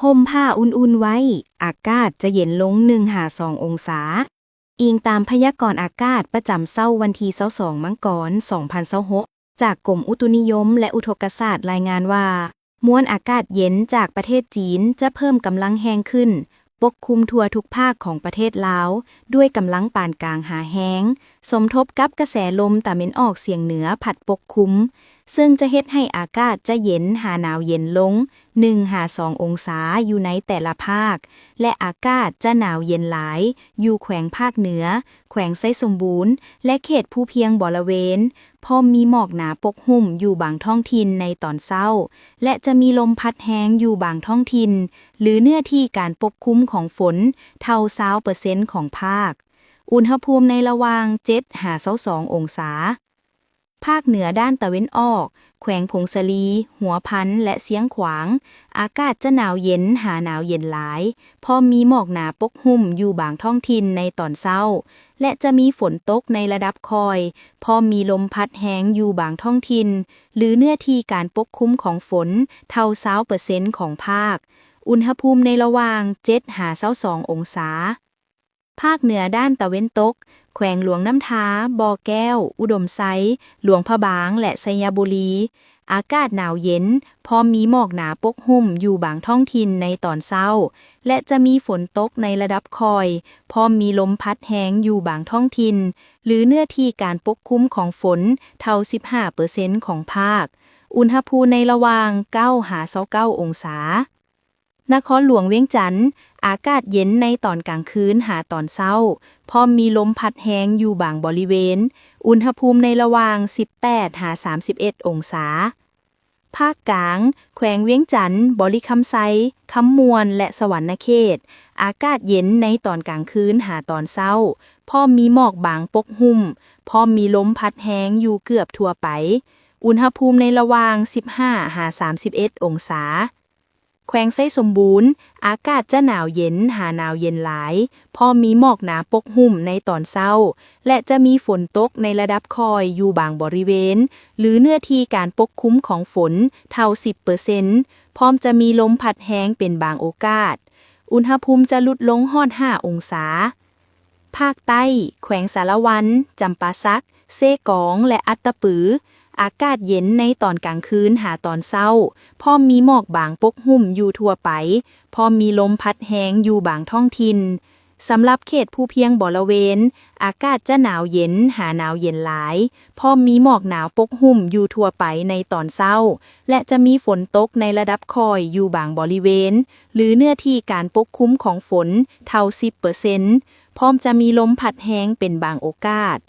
ຫົ່ມຜ້າອຸ່ນໆໄວ້, ອາກາດຈະເຢັນລົງໜຶ່ງຫາສອງອົງສາ. ອີງຕາມພະຍາກອນອາກາດປະຈຳເຊົ້າວັນທີຊາວສອງ ມັງກອນ ສອງພັນຊາວຫົກ ຈາກກົມອຸຕຸນິຍົມ ແລະ ອຸທົກກະສາດລາຍງານວ່າ ມວນອາກາດເຢັນຈາກປະເທດຈີນຈະເພີ່ມກຳລັງແຮງຂຶ້ນ, ປົກຄຸມທົ່ວທຸກພາກຂອງປະເທດລາວ ດ້ວຍກຳລັງປານກາງຫາແຮງ, ສົມທົບກັບກະແສລົມຕາເວັນອອກສຽງເໜືອພັດປົກຄຸມ, ເຊິ່ງຈະເຮັດໃຫ້ອາກາດຈະເຢັນຫາໜາວເຢັນລົງ ໜຶ່ງຫາສອງອົງສາຢູ່ໃນແຕ່ລະພາກ ແລະ ອາກາດຈະໜາວເຢັນຫຼາຍຢູ່ແຂວງພາກເໜືອ, ແຂວງໄຊສົມບູນ ແລະ ເຂດພູພຽງບໍລະເວນ, ພ້ອມມີໝອກໜາປົກຫຸ້ມຢູ່ບາງທ້ອງຖິ່ນໃນຕອນເຊົ້າ ແລະ ຈະມີລົມພັດແຮງຢູ່ບາງທ້ອງຖິ່ນ ຫຼື ເນື້ອທີ່ການປົກຄຸມຂອງຝົນເທົ່າຊາວເປີເຊັນຂອງພາກ. ອຸນຫະພູມໃນລະຫວ່າງເຈັດຫາຊາວສອງອົງສາ. ພາກເໜືອດ້ານຕາເວັນອອກ, ແຂວງຜົງສາລີ, ຫົວພັນ ແລະ ຊຽງຂວາງ, ອາກາດຈະໜາວເຢັນຫາໜາວເຢັນຫຼາຍ, ພ້ອມມີໝອກໜາປົກຫຸ້ມຢູ່ບາງທ້ອງຖິ່ນໃນຕອນເຊົ້າ ແລະ ຈະມີຝົນຕົກໃນລະດັບຄ່ອຍ, ພ້ອມມີລົມພັດແຮງຢູ່ບາງທ້ອງຖິ່ນ ຫຼື ເນື້ອທີ່ການປົກຄຸມຂອງຝົນເທົ່າຊາວເປີເຊັນຂອງພາກ. ອຸນຫະພູມໃນລະຫວ່າງເຈັດຫາຊາວສອງອົງສາ. ພາກເໜືອດ້ານຕາເວັນຕົກ, ແຂວງຫຼວງນ້ຳທາ, ບໍ່ແກ້ວ, ອຸດົມໄຊ, ຫຼວງພະບາງ ແລະ ໄຊຍະບູລີ, ອາກາດໜາວເຢັນ, ພ້ອມມີໝອກໜາປົກຫຸ້ມຢູ່ບາງທ້ອງຖິ່ນໃນຕອນເຊົ້າ ແລະ ຈະມີຝົນຕົກໃນລະດັບຄ່ອຍ, ພ້ອມມີລົມພັດແຮງຢູ່ບາງທ້ອງຖິ່ນ ຫຼື ເນື້ອທີ່ການປົກຄຸມຂອງຝົນເທົ່າສິບຫ້າເປີເຊັນຂອງພາກ. ອຸນຫະພູມໃນລະຫວ່າງເກົ້າຫາຊາວເກົ້າອົງສາ. ນະຄອນຫຼວງວຽງຈັນ, ອາກາດເຢັນໃນຕອນກາງຄືນຫາຕອນເຊົ້າ, ພ້ອມມີລົມພັດແຮງຢູ່ບາງບໍລິເວນ, ອຸນຫະພູມໃນລະຫວ່າງສິບແປດຫາສາມສິບເອັດອົງສາ. ພາກກາງ, ແຂວງວຽງຈັນ, ບໍລິຄຳໄຊ, ຄຳມ່ວນ ແລະ ສະຫວັນນະເຂດ, ອາກາດເຢັນໃນຕອນກາງຄືນຫາຕອນເຊົ້າ, ພ້ອມມີໝອກບາງປົກຫຸ້ມ, ພ້ອມມີລົມພັດແຮງຢູ່ເກືອບທົ່ວໄປ, ອຸນຫະພູມໃນລະຫວ່າງສິບຫ້າຫາສາມສິບເອັດອົງສາ. ແຂວງໄຊສົມບູນ, ອາກາດຈະໜາວເຢັນຫາໜາວເຢັນຫຼາຍ, ພ້ອມມີໝອກໜາປົກຫຸ້ມໃນຕອນເຊົ້າ ແລະ ຈະມີຝົນຕົກໃນລະດັບຄ່ອຍຢູ່ບາງບໍລິເວນ ຫຼື ເນື້ອທີ່ການປົກຄຸມຂອງຝົນເທົ່າສິບເປີເຊັນ, ພ້ອມຈະມີລົມພັດແຮງເປັນບາງໂອກາດ. ອຸນຫະພູມຈະຫຼຸດລົງຮອດຫ້າອົງສາ. ພາກໃຕ້, ແຂວງສາລະວັນ, ຈຳປາສັກ, ເຊກອງ ແລະ ອັດຕະປື, ອາກາດເຢັນໃນຕອນກາງຄືນຫາຕອນເຊົ້າ, ພ້ອມມີໝອກບາງປົກຫຸ້ມຢູ່ທົ່ວໄປ, ພ້ອມມີລົມພັດແຮງຢູ່ບາງທ້ອງຖິ່ນ. ສຳລັບເຂດພູພຽງບໍລະເວນ, ອາກາດຈະໜາວເຢັນຫາໜາວເຢັນຫຼາຍ, ພ້ອມມີໝອກໜາປົກຫຸ້ມຢູ່ທົ່ວໄປໃນຕອນເຊົ້າ ແລະ ຈະມີຝົນຕົກໃນລະດັບຄ່ອຍຢູ່ບາງບໍລິເວນ ຫຼື ເນື້ອທີ່ການປົກຄຸມຂອງຝົນເທົ່າສິບເປີເຊັນ, ພ້ອມຈະມີລົມພັດແຮງເປັນບາງໂອກາດ.